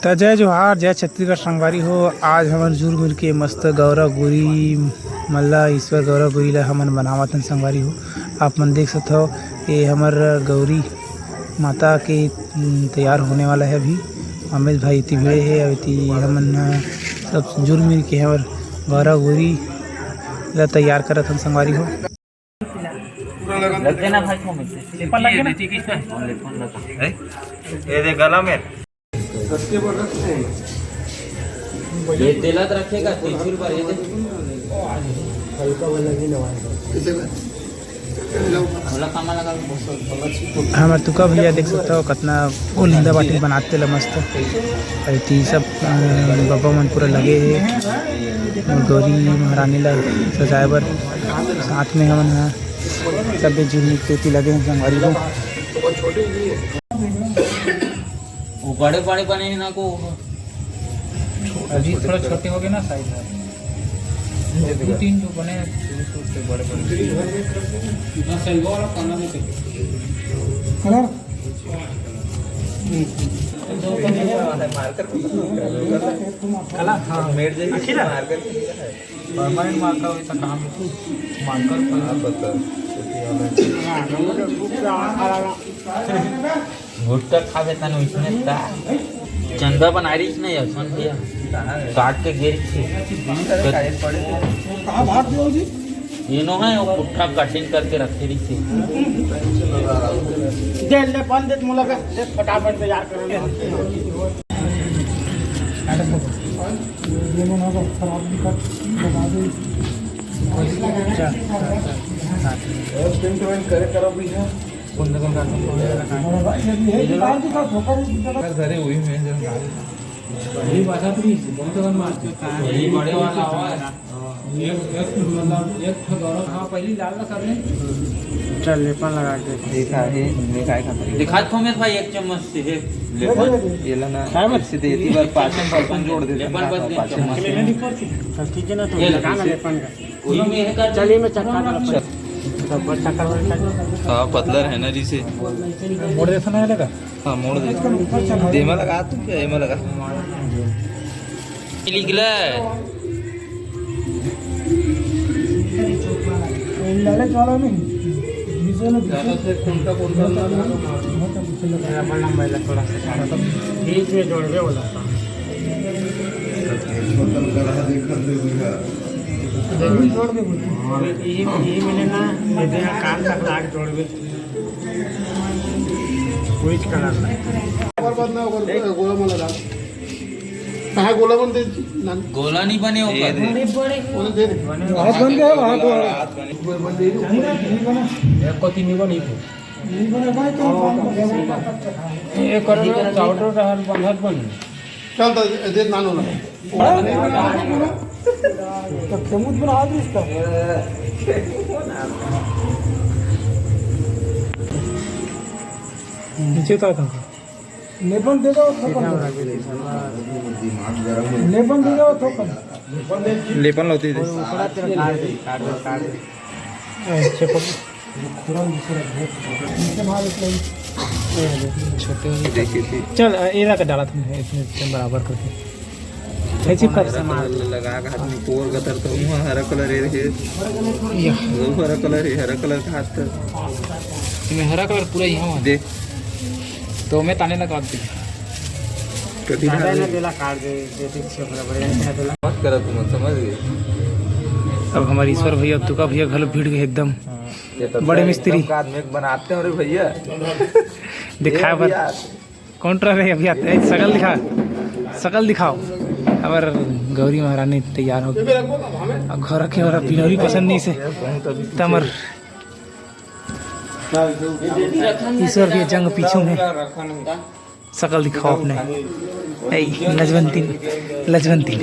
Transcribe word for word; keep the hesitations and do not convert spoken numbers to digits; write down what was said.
त जय जोहार, जय छत्तीसगढ़ संगवारी हो। आज हमन जुर मिल के मस्त गौरा गौरी मन ला, ईश्वर गौरा गौरी ला हमन बनावत हन संगवारी हो। आप मन देख सकत हव, ये हमर गौरी माता के, उम, तैयार होने वाला है अभी। अमित भाई इति भिड़े हे, अउ इति हमन, अ, सब जुर मिल के हमर गौरा गौरी ला तैयार करत हन संगवारी हो। लग गया ना भाई, फोन में। लेपन लग गया ना? हैं? ये दे गला में। ये तेला तो रखेगा, तिरछुल पर ये दे। हल्का वाला भी नवा है। बोला कामा लगा। हमर तुका भैया देख सकत हव, कतना गोलिंदा बाटी बनात तेला मस्त। अउ इति सब, अ, बब्बा मन पूरा लगे हे। अउ गौरी महारानी ला सजाए बर साथ में हमन ह सबे जुर मिल के एती लगे हे संगवारी हो। वो बड़े बड़े बने हैं ना को। अभी थोड़ा छोटे हो गए ना साइज में। दो तीन जो बने हैं, छोटे छोटे बड़े बड़े। ना सही वाला खाना नहीं चाहिए। कलर? कलर, हाँ। परमानेंट मार्कर होता काम। मार्कर पर। हाँ, बता। गुटखा खा के तन वइसने ता। चंदा बना रही इसने यशवंत भैया। काट के गिर के। कहाँ भाग गयो जी? ये नो है, वो पुट्ठा कटिंग करके रखे रही थी। दे ले, बंद दे, मुलाकात दे, फटाफट तैयार करो। ये मन होगा खराब निकल, बता दो। अच्छा, अच्छा, अच्छा। और पेंट वेंट करे करो भी है। कौन सा, कौन सा? अरे भाई, ये भी है, निकाल दो, धोखा नहीं दीजिएगा। घर घरे हुई मैं जब निकाल। यही बात है, प्लीज, कौन सा मार? यही बड़े वाला हुआ है। एक, एक, मतलब, एक ठो दौरा। हाँ, पहली लाल का कर ले। चल, लेपन लगा के। ये का है? ये का है खाता? दिखा तो मेरे भाई, एक चम्मच से है। लेपन। ये ला ना, काय मत? ऐसे दे, इतनी बार पाँच सौ पचपन जोड़ देते हैं, लेपन बस एक पाँच सौ। चम्मच से। तो ठीक है ना, तो ये ले, लगा ना इसे। लेपन का। वही में है कर। चलिए, मैं चक्का डालता हूँ। चल। तो बस चक्का डालता हूँ। हाँ, पतला है ना, जिसे। मोड़ देता ना, ये लगा। हाँ, मोड़ दे। देमा लगा तू, क्या एमा लगा? निकला है। लड़े चलो नहीं। बीचों में ज्यादा से कोणता, कोणता लगा? बहुत पीछे लगा। लंबा, लंबा है, थोड़ा सा। बीच में जोड़ के बोला था। जोड़ के बोलते हैं। यही, यही मैंने ना, ये देना कान तक लाग जोड़ के। व्हाइट कलर का। गोला मला दाव। कहाँ गोला बन दे? गोला नहीं बने ऊपर। ये दे। बड़े, बड़े। वो दे दे। हाथ बन गया, हाथ बन गया। एक को तीन ही बनी थी। नहीं बने भाई, तो एक करोड़ चावल रहल बंधल बन। चल तो दे नानो ना। तो खेमूत बना दे इसका। नीचे का था? लेपन दे दो, थोपन दो। लेपन दे दो, थोपन। लेपन लौती दे। अच्छा, पक- छोटे वाले। चल, अ, एला के डाला तुमने, इसमें बराबर करके। ये चिपका दे। हरा कलर लगा के हाथ में कोर कतर तो मुँह हरा कलर ये रहे। या। वो हरा कलर है, हरा कलर का हाथ कर। इसमें हरा कलर पूरा यहाँ हुआ। देख। तो मैं ताने लगा दी। कभी ज्यादा ना ना दे। बेला काट दे, दे दे, छे बराबर है, ना बेला। मत करा तुम, समझ गए? अब हमारे ईश्वर भैया, तुका भैया घलो भिड़ गए एकदम। हाँ। ये तो बड़े एकदम मिस्त्री। का आदमी बनाते हैं रे भैया। दिखाए ये भी बर। यार। कौन रहे अभी आते हैं? सकल दिखा, सकल दिखाओ। हमर गौरी महारानी तैयार हो गई। अब घर के हमरा बिनौरी पसंद नहीं से। तमर ईश्वर के जंग पीछू में। सकल दिखाओ अपने। ए, लजवंती, लजवंती।